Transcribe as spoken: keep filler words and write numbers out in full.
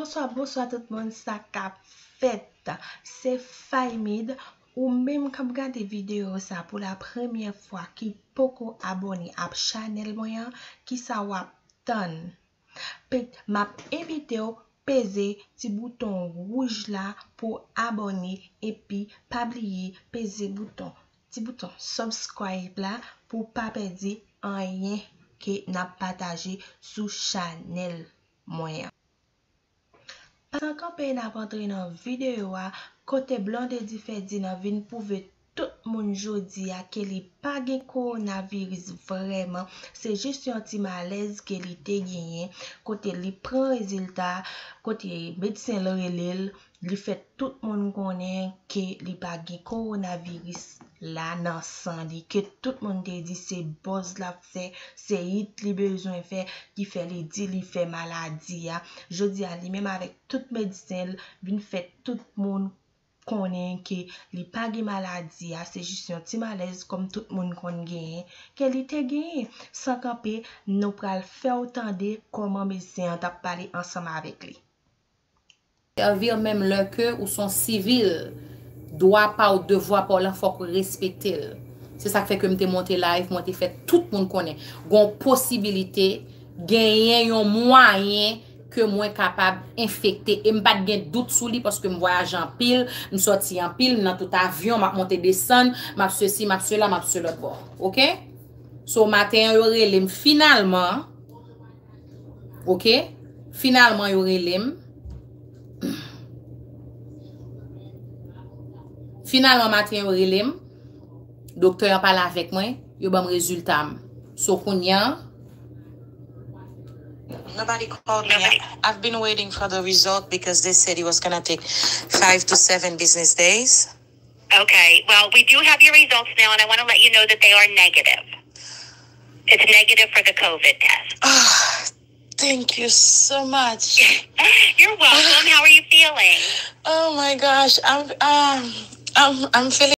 Bonswa, bonswa tout moun, sa k ap fèt? Se Faymid, ou menm k ap gade videyo sa pou la premyè fwa ki poko abòne ap chanèl mwen an, kisa w ap tann? Pe, m ap envite w peze ti bouton wouj la pou abòne epi pa bliye peze bouton, ti bouton subscribe la pou pa pèdi anyen ke n ap pataje sou chanèl mwen an. San kanpe, n ap antre nan videyo a, kote Blondedy Ferdinand vin pwouve tout moun jodi a ke li pa gen kowonaviris vrèman, se jis yon ti malèz ke li te genyen, kote li pran rezilta, kote medsen l rele l, li fè tout moun konnen ke li pa gen kowonaviris la nan san li, ke tout moun te di se buzz l ap fè, se hit li bezwen fè, ki fè li di li fè maladi a. Jodi a, li menm avèk tout medsen l vin fè tout moun konnen ke li pa gen maladi a, se jis yon ti malèz kòm tout moun konn genyen, ke li te genyen. San kanpe, nou pral fè w tande kòman medsen an t ap pale ansanm avèk li. Sèvi menm lè ke ou se yon sivil. Dwa pa w, devwa pa w lan, fòk ou respekte l. Se sa k fè ke m te monte live, mwen te fè tout moun konnen. Gon posibilite, genyen yon mwayen ke mwen kapab enfekte. E m pa t gen dout sou li paske m vwayaje anpil, m sòti anpil, m nan tout avyon, m ap monte desann, m ap sesi, m ap sela, m ap se lòt bò. Oke? So, maten an, yo rele m finalman. Oke? Finalman, yo rele m. Finalman, maten, yo rele m. Doktè an pale avèk mwen. Yo ban m rezilta m. So, kounye a, Nobody called me. I've been waiting for the result because they said it was going to take five to seven business days. Okay, well, we do have your results now, and I want to let you know that they are negative. It's negative for the COVID test. Oh, thank you so much. You're welcome. How are you feeling? Oh my gosh, I'm um, I'm I'm feeling